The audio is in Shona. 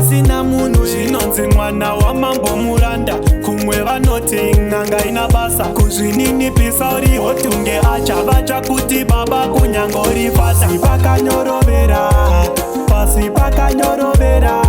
pasina munhu. Zvinonzi mwana wamambo muranda, kumwe vanoti n'anga ina basa. Kuzvininipisa uri hotunge acha vacha kuti baba kunyangori fata. Pasi pakanyorovera, pasi pakanyorovera.